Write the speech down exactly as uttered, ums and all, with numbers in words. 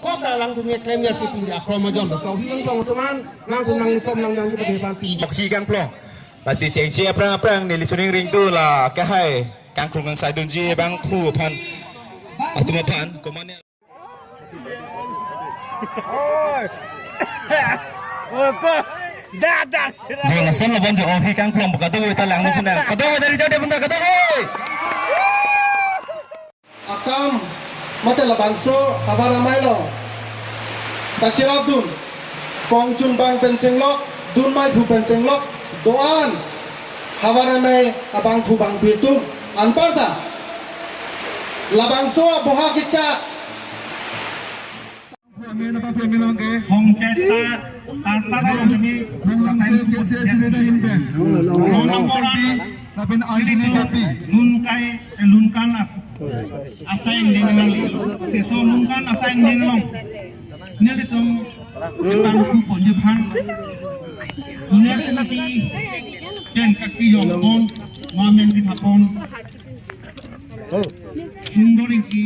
Kota langdun nge klem ya si pindi akrom ajon. Kau hiang tong teman, langdun nang som nang nang di padi pampi. Oksi kangplong. Lasi chengche aphrang aphrang neli chuning ring tu la kahai kangkrung kangsaidunji bangphu aphan. Atum aphan, komannya. Oi. Oi, ko. Da, da, sira. Dia langsung lawan jo ohi kangplong kadokave ta langdun sinang. Kadokave dari jauh dia benda kadokave. Akam mate labangso havar amei along kachirapdun, kongchunbang pen chenglok, dunmei phu pen chenglok do-an havar amei abangphu bangpi atum, anparta labangso aboha kechak Hongketa tartar kami lapen Anthony Kapi. Nunkai, eh, nunkan as-, asai ding nang li. Seso nunkan asai ding long. Nelitum ketang ku ponjephan. Junior Sri pen kaki yong pon, mamen di thapon. Sundor Ingti.